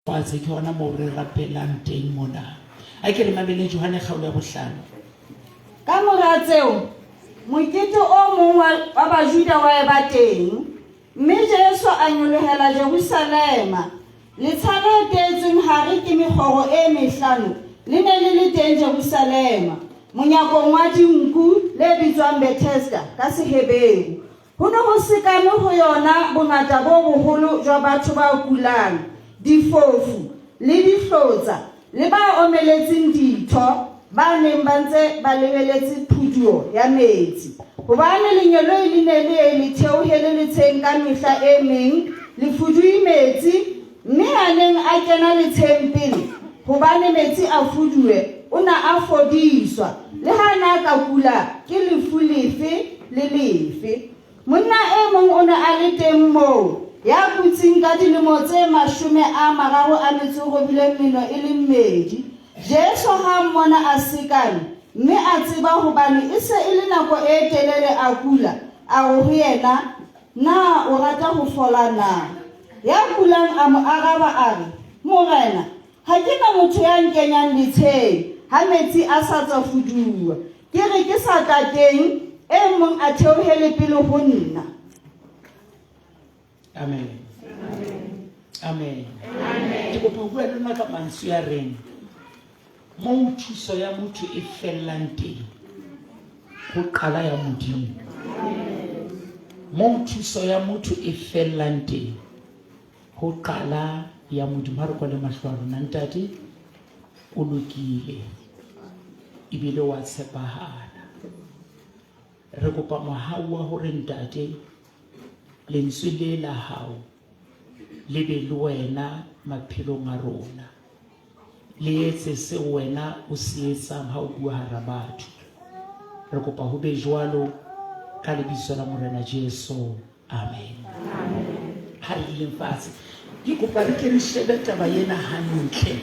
Fatshe ke hona moo re rapelang teng mona. A ke re mameleng Johane kgaolo ya bohlano. Ka mora tseo, mokete o mong wa, wa Bajuda wa eba teng, mme Jesu a nyolohela Jerusalema. Letsha le teetsweng hare ke mekgoro e mehlano le ne le le teng Jerusalema, monyakong wa dinku, le bitswang Bethesda ka Seheberu. Ho ne ho sekame ho yona bongata bo boholo jwa batho ba kulang, difofu, le dihlotsa, le ba omeletseng ditho, ba neng ba ntse ba lebeletse phuduo ya metsi. Hobane lengeloi le ne le ye le theohele letsheng ka mehla e meng, le fudue metsi, mme ya neng a kena letsheng pele, hobane metsi a fudue, o na a fodiswa, le ha a na a ka kula ke lefu lefe le lefe. Monna e mong o ne a le teng moo, ya kutseng ka dilemo tse 38 meno e le mmedi. Jesu ha a mmona a sekame, mme a tseba hobane e se e le nako e telele a kula, a re ho yena, Na o rata ho fola na? Ya kulang a mo araba a re, Morena, ha ke na motho ya nkenyang letsheng ha metsi a sa tswa fuduwa. Ke re ke sa tla teng, e mong a theohele pele ho nna. Amen. Amen. Ke kopa ho bua le lona ka mantswe a reng moo thuso ya motho e fellang teng ho qala ya Modimo. Moo thuso ya motho e fellang teng ho qala ya Modimo. Ha re kwale mahlo a rona, Ntate o lokile ebile wa tshepahala. Re kopa mohau wa hore Ntate lentswe le la hao le be le wena maphelong a rona. Le etse seo wena o se etsang ha o bua hara batho. Re kopa ho be jwalo ka lebitso la Morena Jesu. Amen. Ha re duleng fatshe. Ke kopa re ke re shebe taba ena hantle.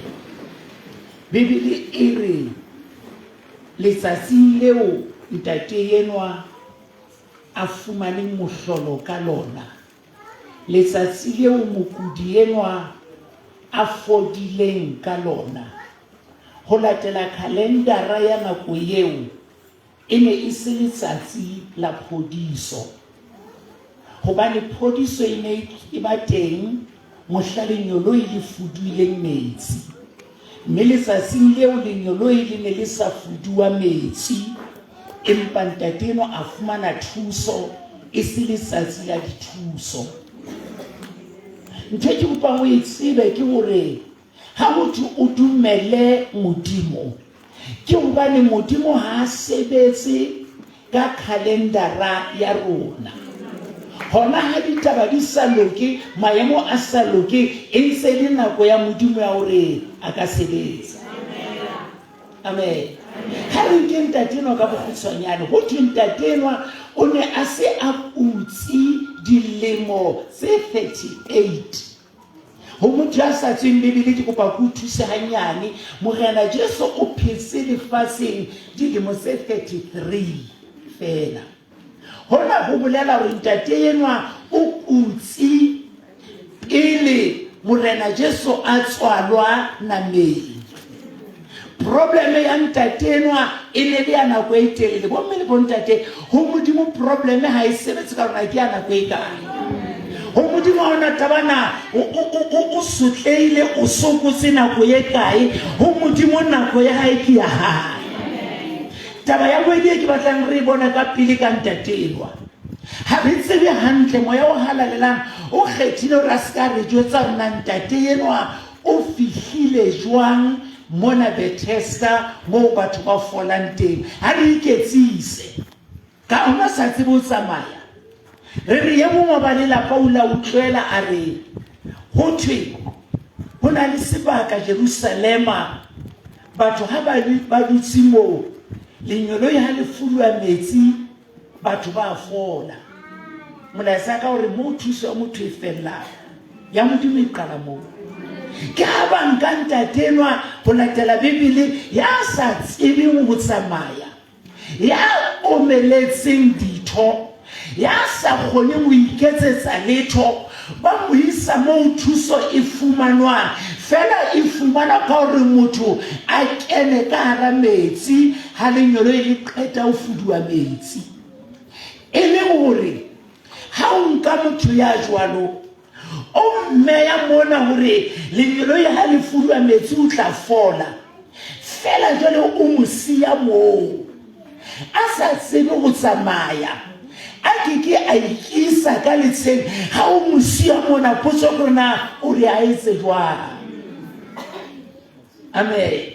Bibele e re letsatsing leo ntate enwa a fumaneng mohlolo ka lona, letsatsi leo mokudi enwa a fodileng ka lona, ho latela khalendara ya nako eo, E ne e se letsatsi la phodiso, hobane phodiso e ne e ba teng mohla lenyoloi le fuduileng metsi. Mme letsatsing leo lenyoloi le ne le sa fuduwa metsi, empa ntate enwa a fumana thuso e se letsatsi la dithuso. Ntho e ke kopang o e tsebe ke hore Ha ho thwe o dumele Modimo, ke hobane Modimo ha a sebetse ka khalendara ya rona. Hona ha ditaba di sa loke, maemo a sa loke, e ntse e le nako ya Modimo ya hore a ka sebetsa. Amen. Ha re nke ntate enwa ka bokgutshwanyane, ho thwe ntate enwa o ne a se a kutse dilemo tse 38. Ho motho ya sa tsweng Bibele, ke kopa ke o thuse hanyane. Morena Jesu o phetse lefatsheng dilemo tse 33 feela. Hona ho bolela hore ntate enwa o kutse pele Morena Jesu a tswalwa nameng. Probleme ya ntate enwa e ne le ya nako e telele. Bomme le bontate, ho Modimo probleme ha e sebetse ka rona ke ya nako e kae. Ho Modimo ha ona taba na o sotlehile, o sokotse nako e kae, ho Modimo nako ya hae ke ya hae. Taba ya bobedi e ke batlang re e bona ka pele ka ntate enwa. Ha re tsebe hantle moya o halalelang o kgethile hore a se ka re jwetsa hore na ntate enwa O fihlile jwang mona Bethesda moo batho ba folang teng? Ha re iketsise. Ka ona sa tsebe ho tsamaya. Re re e mong wa ba lelapa o la utlwela a re ho thwe ho na le sebaka Jerusalema batho ha ba dutse moo lenyoloi ha le fuduwa metsi Batho ba fola. Molaetsa ka hore moo thuso ya motho e fellang, ya Modimo e qala moo. Ke ha ba nka ntate enwa ho latela Bibele ya sa tsebeng ho tsamaya, ya omeletseng ditho, ya sa kgoneng ho iketsetsa letho, ba mo isa moo thuso e fumanwang. Fela e fumana ka hore motho a kene ka hara metsi ha lengeloi le qeta ho fuduwa metsi. E leng hore ha o nka motho ya jwalo o mmeya mona hore lengeloi ha le fuduwa metsi o tla fola, fela jwale o mo siya moo a sa tsebe ho tsamaya, a ke ke a ikisa ka letsheng. Ha o mo siya mona, potso ke hore na o re a etse jwang? Amen.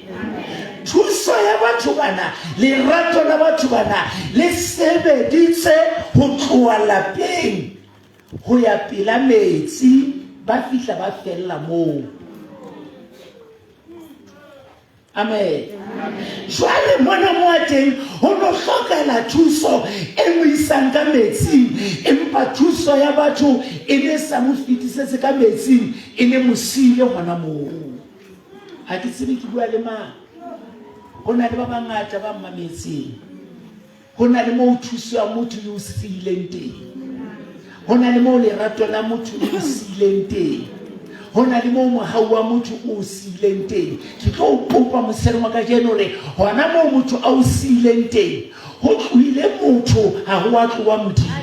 Thuso ya batho bana, lerato la batho bana le sebeditse ho tloha lapeng ho ya pela metsi, ba fihla ba fella moo. Amen. Jwale mona mo a teng ho no hlokahala thuso e mo isang ka metsing, empa thuso ya batho e ne sa mo fetisetse ka metsing, e ne mo siile hona moo. Ha ke tsebe ke bua le mang. Ho na le ba bangata ba mmametseng. Ho na le moo thuso ya motho e o siileng teng. Ho na le moo lerato la motho le o siileng teng. Ho na le moo mohau wa motho o o siileng teng. Ke tlo o kopa mosering wa kajeno hore hona moo motho a o siileng teng, ho tlohile motho, ha ho a tloha Modimo.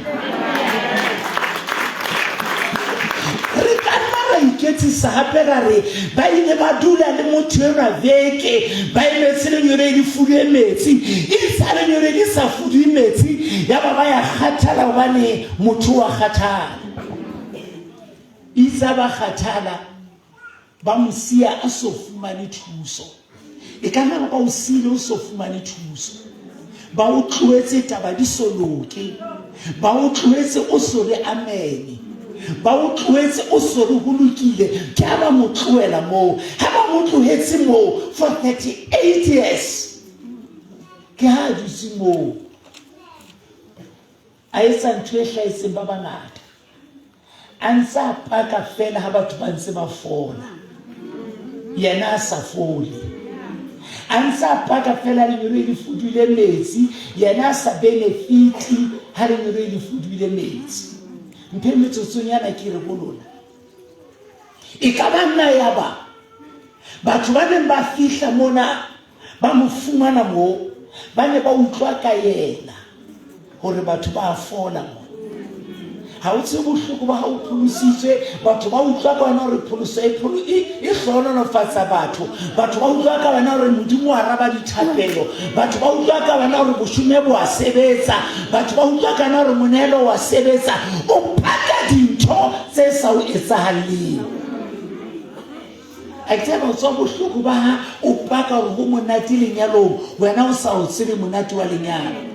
Re ka nna ra iketsisa hape ra re ba ile ba dula le motho enwa veke ba emetse lenyore le fuduwe metsi, itse ha lenyore le sa fuduwe metsi ya ba ba ya kgathala hobane motho wa kgathala. Itse ha ba kgathala Ba mo siya a so fumane thuso. E ka nna ba o siile o so fumane thuso. Ba o tlohetse taba di so loke. Ba o tlohetse o so re amene. Ba o tlohetse o so re ho lokile. Ke ha ba mo tlohela moo. Ha ba mo tlohetse moo for 38 years. Ke ha a dutse moo. A etsa ntho e hlahetseng ba bangata. A ntse a paka feela ha batho ba ntse ba fola, yena a sa fole. A ntse a paka feela lenyoloi le fuduile metsi, yena a sa benefite ha lenyoloi le fuduile metsi. Mphe metsotsonyana ke re ho lona, e ka ba nna ya ba batho ba neng ba fihla mona Ba mo fumana moo, ba ne ba utlwa ka yena hore batho ba fola mo. Ha o tsebe bohloko ba ha o pholositswe, batho ba utlwa ka wena hore pholoso e pholo e e hlohonolofatsa batho. Batho ba utlwa ka wena hore Modimo o araba dithapelo. Batho ba utlwa ka wena hore boshome bo a sebetsa. Batho ba utlwa ka wena hore monehelo wa sebetsa. O paka dintho tse sa o etsahalleng. A tseba o tswa bohloko ba ha o paka hore ho monate lenyalong, wena o sa o tsebe monate wa lenyalo.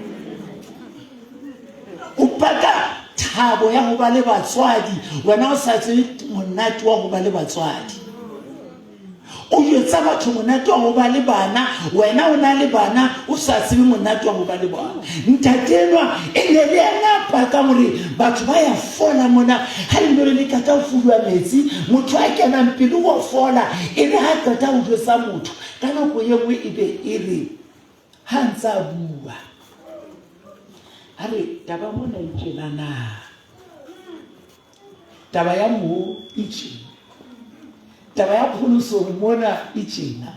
O paka thabo ya ho ba le batswadi, wena o sa tsebe monate wa ho ba le batswadi. O jwetsa batho monate wa ho ba le bana, wena o na le bana o sa tsebe monate wa ho ba le bona. Ntate enwa e ne le yena a pakang hore batho ba ya fola mona ha lenyolo le qeta ho fuduwa metsi, motho a kenang pele o fola, e re ha qeta ho jwetsa motho ka nako e nngwe e be e re ha ntse a bua a re taba mona e tjena na, taba ya moo e tjena, taba ya pholosong mona e tjena,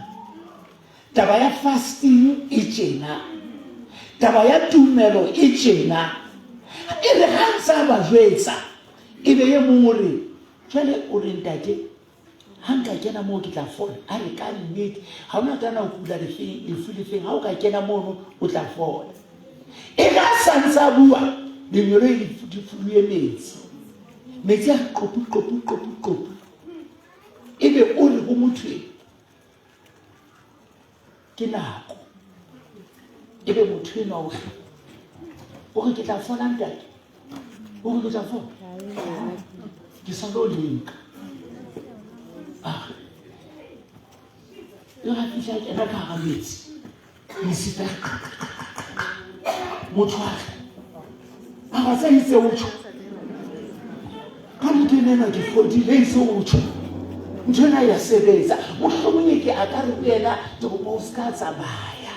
Taba ya fasting e tjena, taba ya tumelo e tjena. E re ha ntse a ba jwetsa, e be e mong o re, jwale o re ntate, ha nka kena moo ke tla fola. A re ka nnete, ha ona tana o kula lefeng, lefu lefeng, ha o ka kena mono o tla fola. E re a sa ntse a bua, lenyoloi le fuduwe metsi. Metsi a re qopu, qopu, qopu, qopu. Ebe o re ho motho e, Ke nako. Ebe motho enwa o re, o re ke tla fola ntate. O re ke tla fola. Ke sa lo leka. Ah. E ra fihla kena ka hara metsi. Mesifa motho a re a ba tsa itse o tjho ka ntho ena ke fodile itse o tjho ntho ena ya sebetsa mohlomong e ke a ka re ho yena ke kopa o se ka tsamaya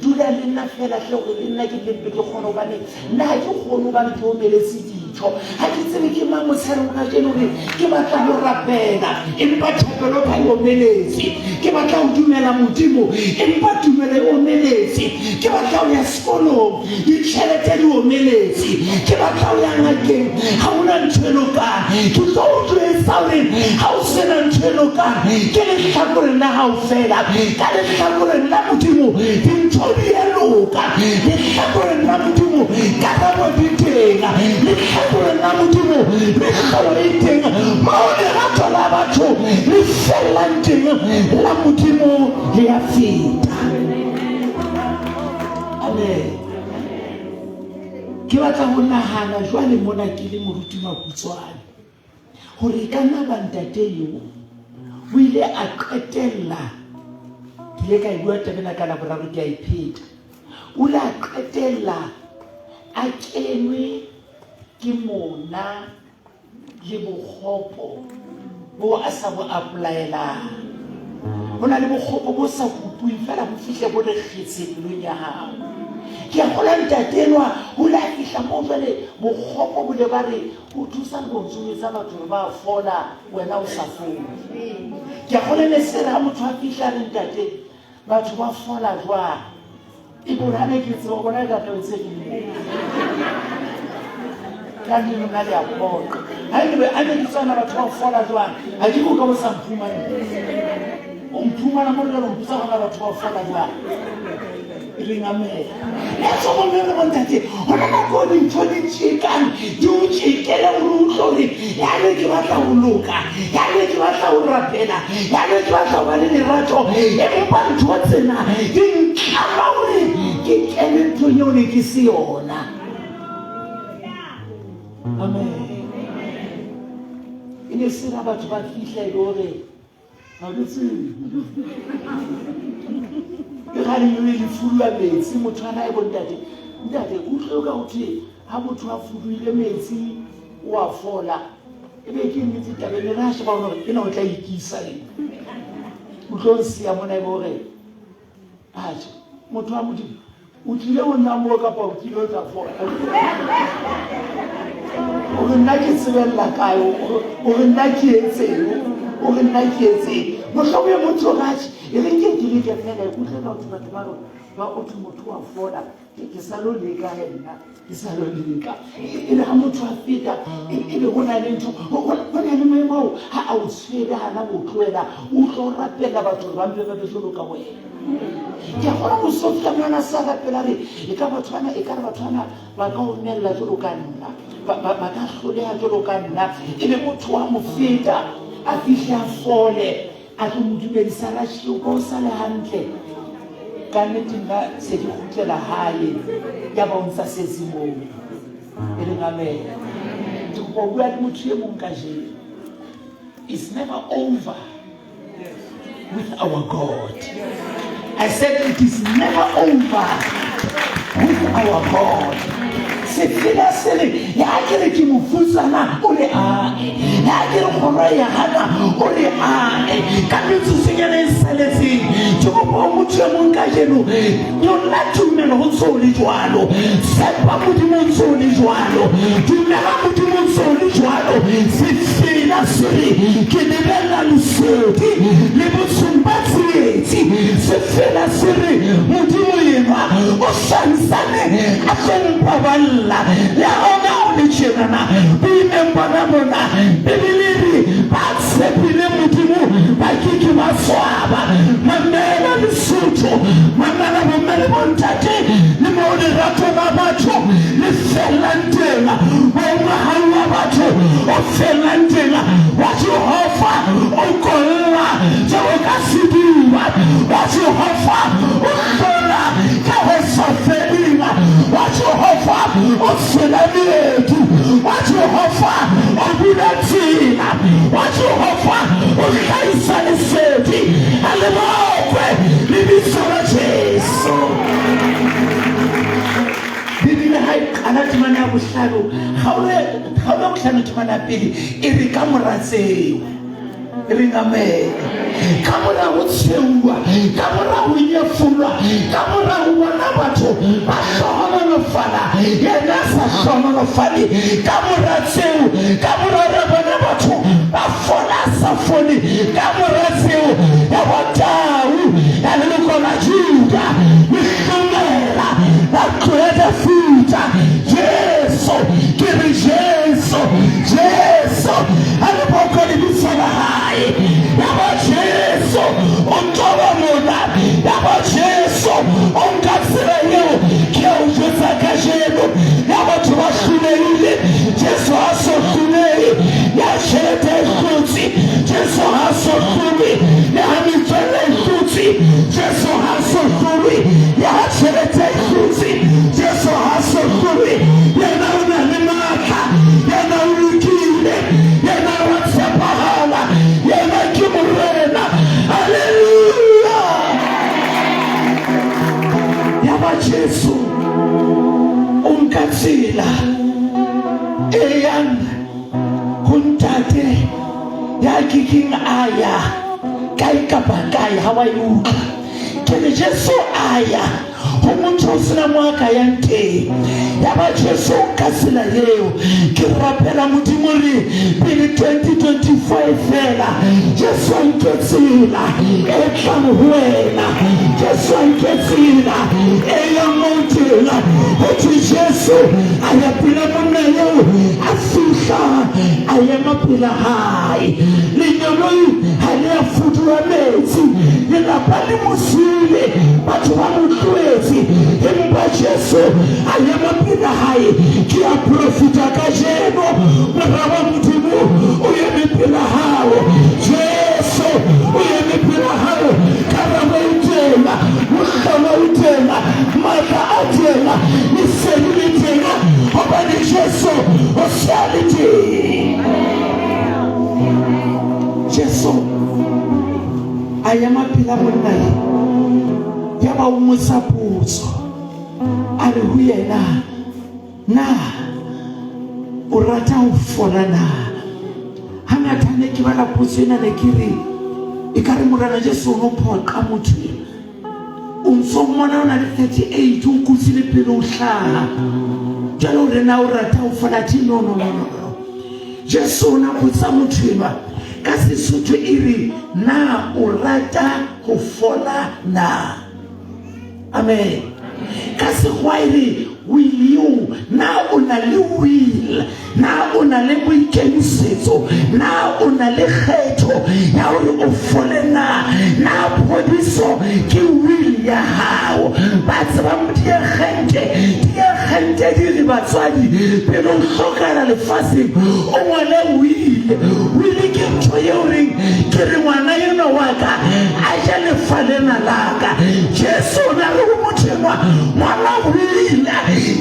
dula le nna fela tle gore le nna ke lempe ke kgone gobane nna ga ke kgone gobane ke omeletse ditho ga ke tsebe ke mang motshehare o kajeno gore ke batla go rapela empa thapelo ka omeletse. Ke batla ho dumela Modimo, empa tumelo e omeletse. Ke batla ho ya sekolong, ditjhelete di omeletse. Ke batla ho ya ngakeng, ha hona ntho e lokang. Ke tlo o jwetsa hore ha o sena ntho e lokang, ke lehlakoreng la hao feela. Ka lehlakoreng la Modimo dintho di a loka. Lehlakoreng la Modimo karabo di teng. Lehlakoreng la Modimo mehlolo e teng. Moo lerato la batho le fellang teng, la Modimo le a feta. Amen. Ke batla ho nahana jwale mona ke le moruti Maputswane hore e ka nna ba ntate eo o ile a qetella, ke ile ka e bua taba ena ka Laboraro, ke a e pheta, o ile a qetella a kenwe ke mona le bokgopo bo a sa bo apolaelang. Ho na le bokgopo bo sa kopuweng fela bo fihle bo re kgetse pelong ya hao. Ke a kgolwa ntate enwa o ile a fihla moo jwale bokgopo bo le ba re o thusa go tsometsa batho gore ba fola wena o sa fole. Ke a kgolwa ne se re ha motho a fihla a re ntate batho ba fola jwang, e bo ha ne ke tseba o bona ka tlo tse ding ka ne lona le a phoqa. Ha e be a ne ke tswana batho ba fola jwang, ha ke go ka bo sa mphumane, o mphumana mo re mpotsa gona batho ba fola jwang. E reng amen. Ya tswa bomme le bontate, go na nako dintho di tjekang, di o tjekele gore o utlwe gore ya ne ke batla go loka, ya ne ke batla go rapela, ya ne ke batla go ba le lerato, empa ntho tsena di ntlama gore ke kene nthong eo ne ke se yona. Amen. E ne se ra batho ba fihla e le gore Ga ke tsebe. Ke ga le le fuduwa metsi motho a nae bontate. Ntate utlwe ka go thwe ha motho a fuduile metsi o a fola. E be ke nnete tabeng e re a sheba gore ena o tla ikisa ena. O tlo nsiya mona e be gore atjhe motho wa Modimo o tlile go nna moo kapa o tlile o tla fola. Gore nna ke tsebelela kae, gore nna ke etseng, gore nna ke etseng. Mohlomong e motho ratjhe e re ke ke leke fela e utlwe ka batho batho ba rona ba o thwe motho wa fola ke sa lo leka he nna ke sa lo leka. E re ha motho a feta e be go na le ntho go na le maemo ao ha a o tshwere hana go tlohela o tlo rapela batho gore ba mpe ba be jwalo ka wena. Ke a kgona go softa ngwana sa rapela re e ka batho bana e ka re batho bana ba ka omella jwalo ka nna, ba ka hloleha jwalo ka nna. E be motho wa mo feta a fihle a fole a tlo mo dumedisa ra tjhe o sa le hantle. Ka nnete nna se ke kgutlela hae ya ba o ntsa setse moo. E reng amen. Ke kopa ho bua le motho e mong kajeno. It's never over with our God. I said it is never over with our God. Sefela se re ya ke re ke mofutsana o re ae, ya ke re kgoro ya gana o re ae. Ka metsotsonyana e saletseng ke kopa o motho e mong kajeno nyolla tumelo ho ntse o le jwalo, tshepa Modimo o ntse o le jwalo, dumela Modimo o ntse o le jwalo. Sefela se re ke lebella lesedi le botshong ba tsietsi. Sefela se re Modimo enwa o santsane a tlo mpaballa le ona o le tjenana boimeng bona mona. Bibele e re ba tshepile Modimo ba ke ke ba swaba. Mamela Lesotho, mamela bomme le bontate le moo lerato la batho le fellang teng, moo mohau wa batho o fellang teng, wa Jehova o kolla jwalo ka sediba, wa Jehova o hlola ka ho sa feleng, wa Jehova o tshela meedi, wa Jehova o bula tsela, wa Jehova o hlahisa lesedi. A le bokwe lebitso la Jesu. Bibele ha e qala temana ya bohlano, kgaolo ya bohlano temana ya pele e re ka mora tseo. E reng amen. Ka mora ho tsheuwa, ka mora ho nyefolwa, ka mora ho bona batho ba hlohonolofala, yena a sa hlohonolofale. Ka mora tseo, ka mora hore a bone batho ba fola a sa fole, ka mora tseo o ntoba mona. Ya ba Jesu o nka tsela eo. Ke a o jwetsa kajeno, ya batho ba hlolehile, Jesu ha so hlolehe. Ya tjhelete e hlotse, Jesu ha so hlolwe. Le ha metswalle e hlotse, Jesu ha so hlolwe. Ya ha tjhelete e hlotse, Jesu ha so hlolwe. Yena o na le matla, yena o lokile, yena wa tshepahala, yena ke Morena. Haleluya! Ya ba Jesu o nka tsela e yang ho Ntate ya kekeng a ya kae kapa kae. Ha wa e utlwa? Ke re Jesu a ya ho motho o sena mo a ka yang teng. Ya ba Jesu o nka tsela eo. Ke rapela Modimo re pele 2024 e fela, Jesu a nke tsela e tlang ho wena. Jesu a nke tsela e yang moo teng. Ho thwe Jesu a ya pela monna eo, a fihla a ema pela hae. Lengeloi ha le a fuduwa metsi, lelapa le mo siile, batho ba mo tlohetse, empa Jesu a ema pela hae. Ke a profita kajeno, Mora wa Modimo o eme pela hao. Jesu o eme pela hao. Karabo e teng, mohlolo o teng, matla a teng, lesedi le teng, hobane Jesu o se a le teng. Jesu a ema pela monna e, ya ba o motsa potso, a re ho yena, Na o rata ho fola na? Hangata ne ke bala potso ena, ne ke re ekare Morena Jesu o no phoqa motho ena. O ntso mmona o na le 38, o kutse le pele o hlaha. Jwale o re na o rata ho fola? Athe no, no, no, no, no. Jesu o na botsa motho enwa ka Sesotho e re, na o rata ho fola na? Amen. Ka Sekgowa e re will you, na o na le will, na o na le boikemisetso, na o na le kgetho ya hore o fole na, na phodiso ke will ya hao. Ba tsebang diagente, diagente di re batswadi pele o hlokana lefatsheng o ngwale will. Will ke ntho eo reng ke re ngwana enwa wa ka a je lefa lena la ka. Jesu o na re ho motho enwa, ngwala wili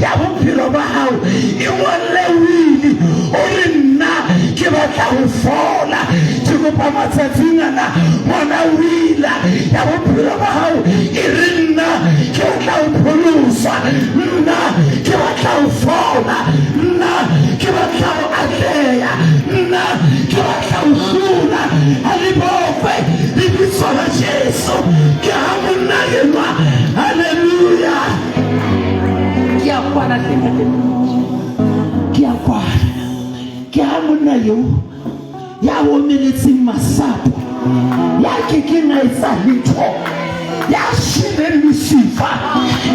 ya bophelo ba hao, e ngwalle wili, o re nna ke batla ho fola, ke kopa matsatsing ana ngwana wila ya bophelo ba hao, e re nna ke batla ho pholoswa, nna ke batla ho fola, nna ke batla ho atleha, nna ke batla ho hlola. A le bokwe lebitso la Jesu. Ke ha monna enwa, haleluya. Ke a kwana hle ntate, ke a kwana. Ke ha monna eo ya omeletseng masapo, ya ke keng a etsa letho, ya shweleng mesifa,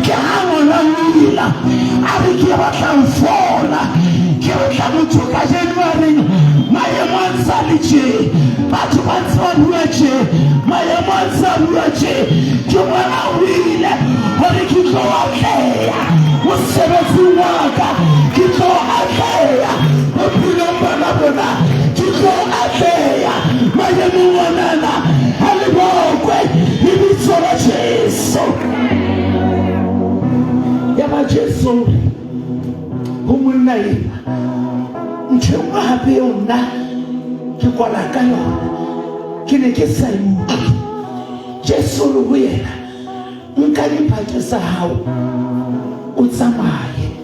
ke ha ngwana o ila a re ke batla ho fola. Ke batla motho kajeno a reng maemo a ntse a le tje, batho ba ntse ba bua tje, maemo a ntse a bua tje, ke ngwana o ile hore ke tlo atleha mosebetsing wa ka, ke tlo atleha bophelong bana bona, ke tlo atleha maemong onana. Ha le bokwe lebitso la Jesu. Ya ba Jesu o re ho monna enwa, ntho e nngwe hape eo nna ke kwala ka yona, ke ne ke sa e utlwe. Jesu o re ho yena, nka diphate tsa hao o tsamaye.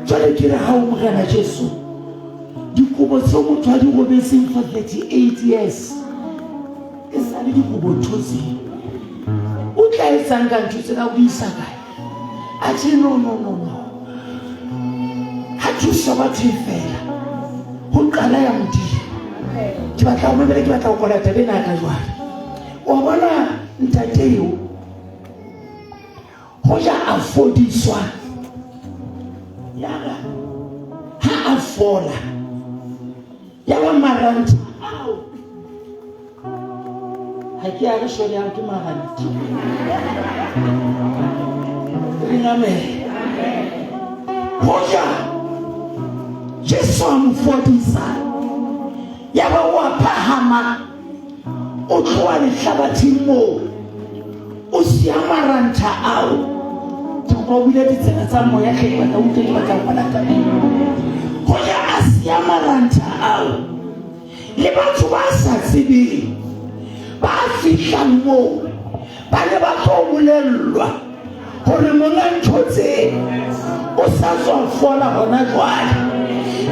Jwale ke re ha o Morena Jesu, dikobo tseo motho a di robetseng for 38 years e sa le dikobo ntho tseo, o tla etsang ka ntho tsena, o di isa kae? Athe no, no, no, no. Ha thuso batho e fela, ho qala ya Modimo. Ke batla ho mamela, ke batla ho kwala taba ena ka jwale. Wa bona ntate eo, hoja a fodiswa, yaba ha a fola, yaba marantha ao Ha ke a re shole ya ke marantha. Reng amen. Hoja Jesu a mo fodisa, yaba o a phahama, o tloha lehlabatheng moo, o siya marantha ao. Ke kopa o bule ditsela tsa moya hle, ke batla o utlwe, ke batla ho kwala taba ena. Hoja a siya marantha ao, Le batho ba sa tsebeng ba fihlang moo ba ne ba tlo bolellwa hore monga ntho tse o sa tswa fola hona jwale.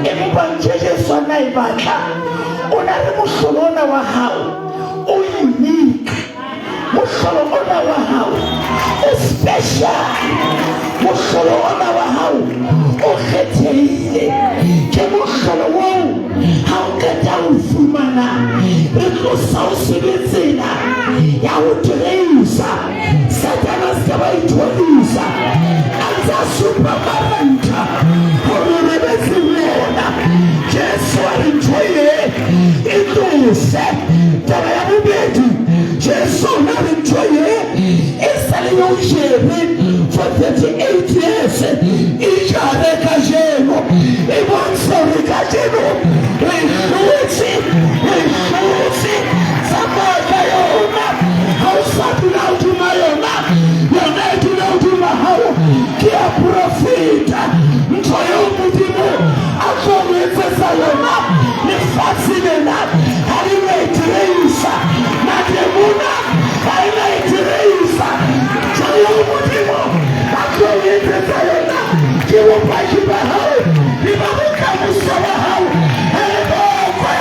Empa ntho e Jesu a na e batla, o na le mohlolo ona wa hao o unique. Mohlolo ona wa hao o special. Mohlolo ona wa hao o kgethehile. Ke mohlolo oo ha o qeta ho fumana, re tlosa o sebe tsela ya ho traisa. Satane a se ka ba ithodisa a ntse a supa marantha hore re betse ho yona. Jesu a re ntho e e tlose. Taba ya bobedi, Jesu o ne a re ntho ye e sa le yo jere for 38 years e jare kajeno, e bontsha hore kajeno re hlotse, re hlotse. Tsamaya ka yona, ha o sa dula hodima yona, yona e dula hodima hao. Ke a profeta ntho eo Modimo a tlo re etsetsa yona lefatshe lena ha le na e traisa, mademona ha e na e traisa. Ntho eo Modimo a tlo re etsetsa yona ke bopaki ba hao le ba bokamoso ba hao. Ha le bokwe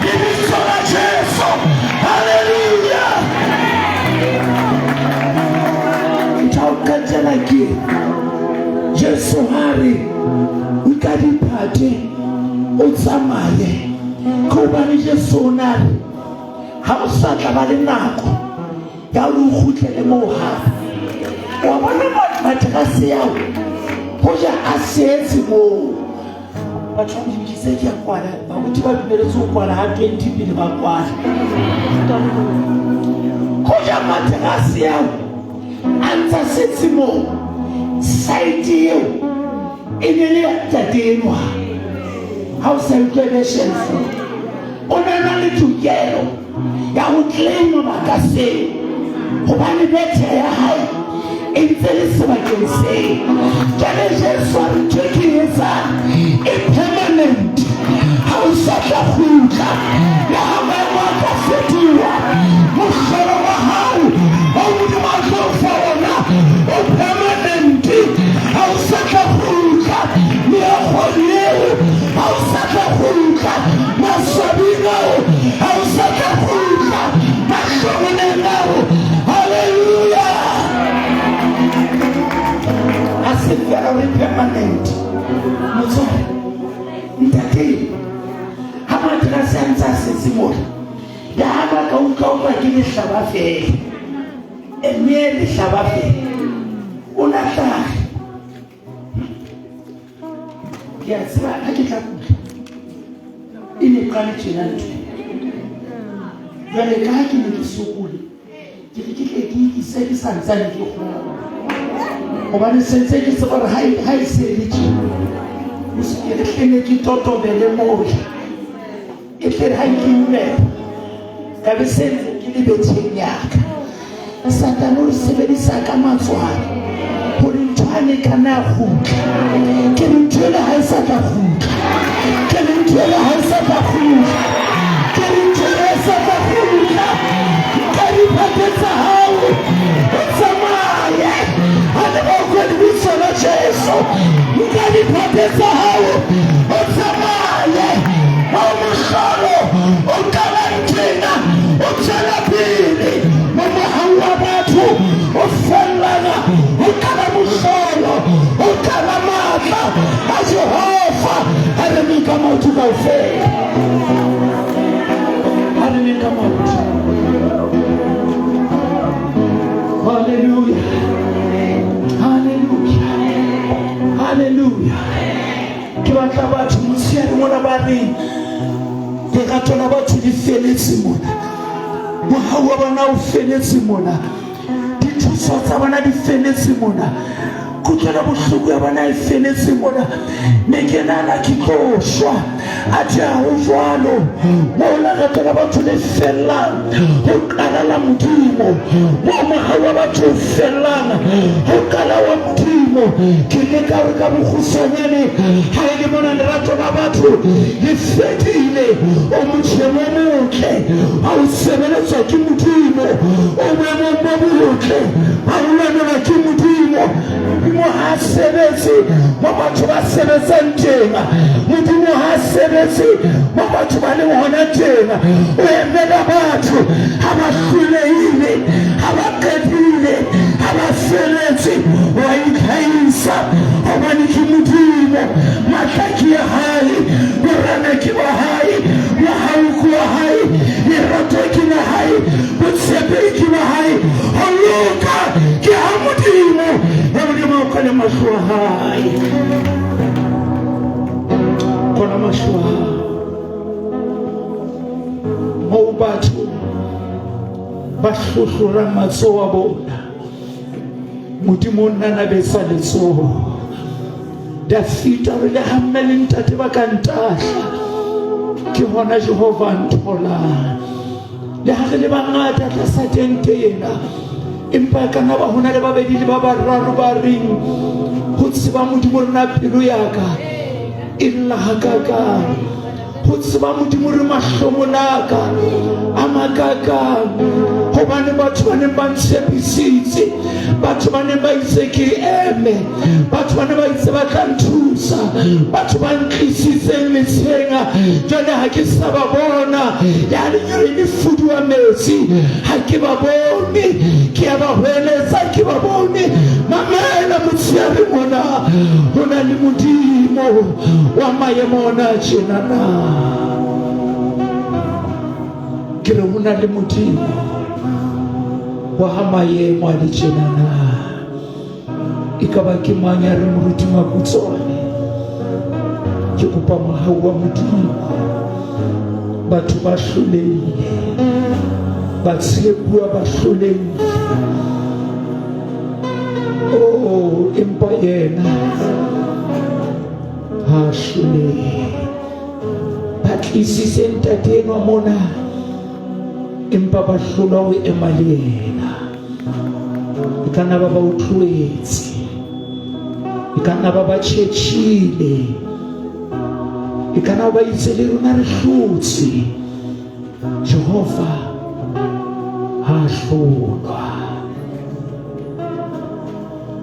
lebitso la Jesu. Haleluya. Ntho ya ho qetela ke Jesu ha re nka diphate o tsamaye, ke hobane Jesu o ne a re ha o sa tla ba le nako ya hore o kgutlele moo hape. Wa bona materase ao hoja a setse moo, batho ba Modimo ke se ke a kwala, baruti ba dumeletse ho kwala ha 20 pele ba kwala. Hoja materase ao a ntsa setse moo, saete eo e ne le ya ntate enwa. Ha o sa utlwe be shelf, o ne a na le tokelo ya ho claima baka seo, hobane bethe ya hae e ntse le sebakeng seo. Jwale Jesu a re ntho e ke e etsang e permanent, ha o sa tla kgutla le ha maemo a ka fetoha. Mohlolo wa hao o Modimo a tlo o fa ona o permanent, ha o sa tla kgutla. Meokgong eo ha o sa tla kgutla, maswabing ao ha o sa tla kgutla, mahlomoleng ao. Haleluya! Ha se fela hore permanent, motswadi, ntate, ha materase a ntse a setse mona, le ha ba ka utlwa o ka ke lehlaba fela, mme lehlaba fela, o na tlare. Ke a tseba ha ke tla kula e ne qale tjena ntho. Jwale ka ha ke ne ke sokole, ke re ke tle ke ikise ke sa ntsane ke kgona. Hobane se ntse ke tseba hore ha e se le tjena, o se ke re hle ne ke totobele mole. E tle re ha ke imela, ka be se ntse ke le betheng ya ka. Satane o sebedisa ka matswalo hore ntho a ne ka na kgutla. Ke re ntho ele ha e sa tla kgutla. Ke re ntho ele ha e sa tla kgutla. Ke re ntho ele ha e sa tla kgutla. Nka diphate tsa hao o tsamaye. Ha le bokwe lebitso la Jesu. Nka diphate tsa hao o tsamaye. O mohlolo o qalang tjena o tswela pele. Momohau wa batho o fellana o qala mohlolo o qala matla a Jehova. Ha re meng ka maoto kaofela. Ha re meng ka maoto. Hallelujah. Hallelujah. Hallelujah. Ke batla batho motshehare mona ba reng lerato la batho le feletse mona. Mohau wa bona o feletse mona. Dithuso tsa bona di feletse mona. Kutlwelo bohloko ya bona e feletse mona. Ne ke nahana ke tlo shwa. Athe ha ho jwalo. Moo lerato la batho le fellang, ho qala la Modimo. Moo mohau wa batho o fellang, ho qala wa Modimo. Ke leka hore ka bokgutshwanyane, ha e le mona lerato la batho le fedile, o motjheng o motle ha o sebeletswa ke Modimo, o boemong bo botle ha o lwanelwa ke Modimo. Modimo ha a sebetse mo batho ba sebetsang teng. Modimo ha a sebetse mo batho ba leng hona teng. O emela batho ha ba hlolehile, ha ba qetile, ha ba feletse. Wa itlhahisa hobane ke Modimo. Matla ke a hae, borena ke ba hae, mohau ke wa hae, lerato ke la hae, botshepehi ke ba hae, ho loka ke ha Modimo. Ya Modimo o kwale mahlo a hae, kwala mahlo a hao moo batho ba hlohlorang matsoho a bona. Modimo o nanabetsa letsoho. Dafita o re le ha mme le ntate ba ka ntahla, ke hona Jehova a ntholang. Le ha re le bangata tlasa tente ena, empa e ka nna ba hona le babedi le ba bararo ba reng ho tseba Modimo rena pelo ya ka e lla hakakang. Ho tseba Modimo re mahlomola ka a makakang, hobane batho ba neng ba ntshepisitse, batho ba neng ba itse ke eme, batho ba neng ba itse ba tla nthusa, batho ba ntlisitseng letsheng, jwale ha ke sa ba bona. Ya lenyore le fuduwa metsi, ha ke ba bone, ke a ba hweletsa, ke ba bone. Mamela motsheare mona, ho na le Modimo wa maemo ona tjena na. Ke re ho na le Modimo wa ha maemo a le tjena na. E ka ba ke mang ya re moruti Makutswane, ke kopa mohau wa Modimo. Batho ba hlolehile, batshepuwa ba hlolehile. Oh, empa yena ha a hlolehe. Ba tlisitse ntate enwa mona, empa ba hlolwa ho ema le yena. E ka nna ba ba utlwetse, e ka nna ba ba tjhetjhile, e ka nna ba itse le rona re hlotse. Jehova ha a hlolwa.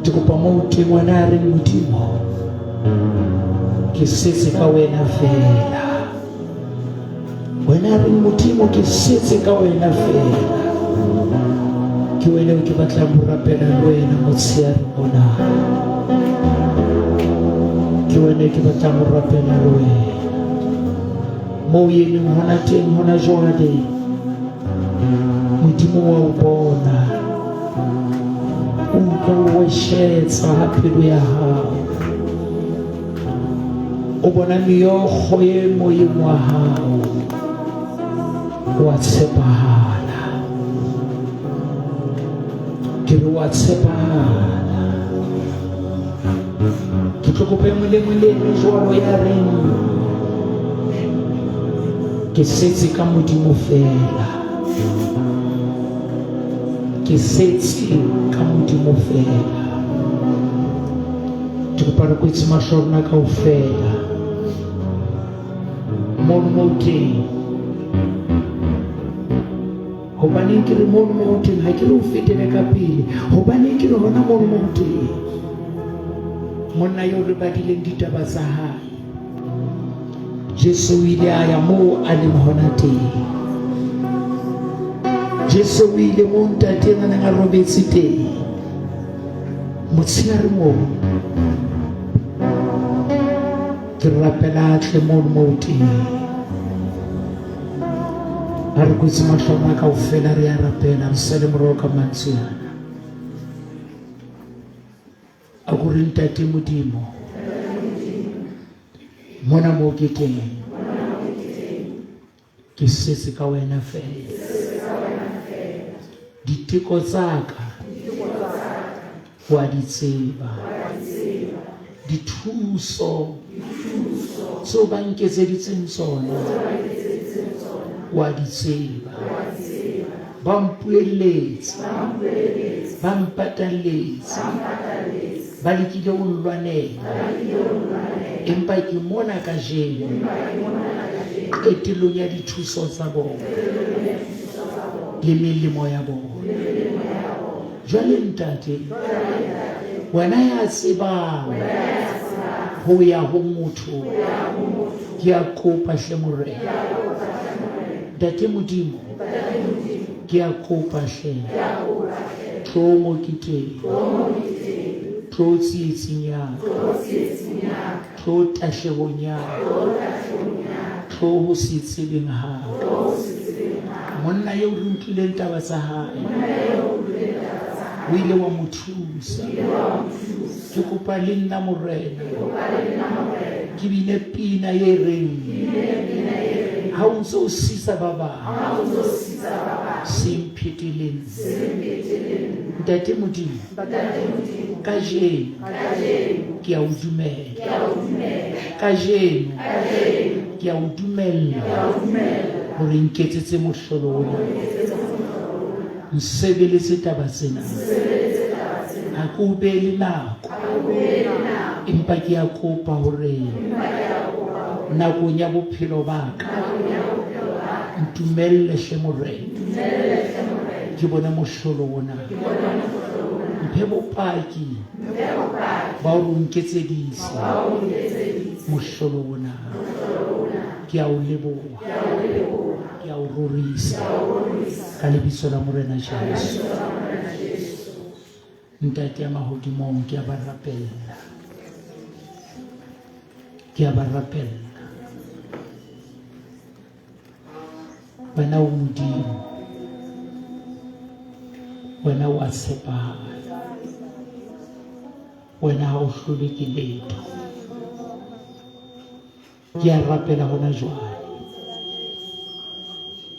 Ke kopa moo teng wena ya reng Modimo, ke setse ka wena fela. Wena ya reng Modimo, ke setse ka wena fela. Ke wena eo ke batlang ho rapela le wena motsheare mona. Ke wena ke batlang ho rapela le wena. Moo o emeng hona teng hona jwale, Modimo wa o bona. O utlwa o weshetsa ha pelo ya hao. O bona meokgo e moyeng wa hao. O a tshepahala. Ke re o a tshepahala. Ke tlo kopa e mong le mong le eme jwalo ya reng ke setse ka Modimo fela. Ke setse ka Modimo fela. Ke kopa re kwetse mahlo a rona kaofela. Mono mo teng. Hobaneng ke re mono mo teng, ha ke re o fetele ka pele. Hobaneng ke re hona mono mo teng. Monna eo re badileng ditaba tsa hae. Jesu o ile a ya moo a leng hona teng. Jesu o ile moo ntate a neng a robetse teng. Motshehare moo. Ke rapela a tle mono moo teng. A re kwetse mahlo a rona kaofela re a rapela re sale morao ka mantswe ana. A ko re Ntate Modimo, mona moo ke teng, ke setse ka wena fela. Diteko tsa ka o a di tseba. Dithuso tseo ba nketseditseng tsona o a di tseba. Ba mpuelletse, ba mpatalletse, ba lekile ho nlwanela, empa ke mona kajeno qetellong ya dithuso tsa bona le melemo ya bona. Jwale Ntate, wena ya tsebang ho ya ho motho, ke a kopa hle Morena. Ntate Modimo, ke a kopa hle, tloo mo ke teng, tloo tsietsing ya ka, tloo tahlehong ya ka, tloo ho se tsebeng ha ka. Monna eo re utlwileng taba tsa hae, o ile wa mo thusa. Ke kopa le nna Morena, ke bine pina e reng, ha o ntse o sisa ba bang, se mphete le nna. Ntate Modimo, kajeno ke a o dumela. Kajeno ke a o dumella hore nketsetse mohlolo ona. Nsebeletse taba tsena. Ha ke o beele nako, empa ke a kopa hore nakong ya bophelo ba ka ntumelle hle Morena ke bone mohlolo ona. Mphe bopaki ba hore o nketseditse mohlolo ona. Ke a o leboha, ke a o rorisa ka lebitso la Morena Jesu. Ntate ya mahodimong, ke a ba rapella, ke a ba rapella. Wena o Modimo, wena o a tshepahala, wena ha o hlolwe ke letho. Ke a rapela hona jwale,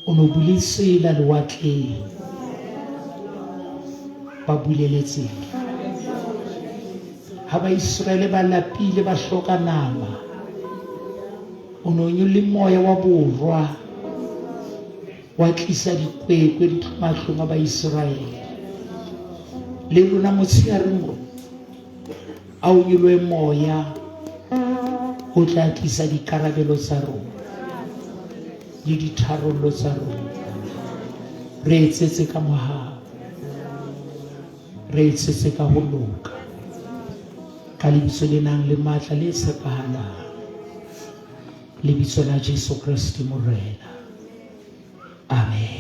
o no bule tsela lewatleng, ba bulele tsela. Ha Baiseraele ba lapile ba hloka nama, O no nyolle moya wa borwa, wa tlisa dikwekwe mahlong a Baiseraele. Le rona motshegareng o, a o nyolohe moya o tla tlisa dikarabelo tsa rona le ditharollo tsa rona. Re etsetse ka mohau, re etsetse ka ho loka, ka lebitso le nang le matla le tshepahalang, lebitso la Jesu Kreste Morena. Amen.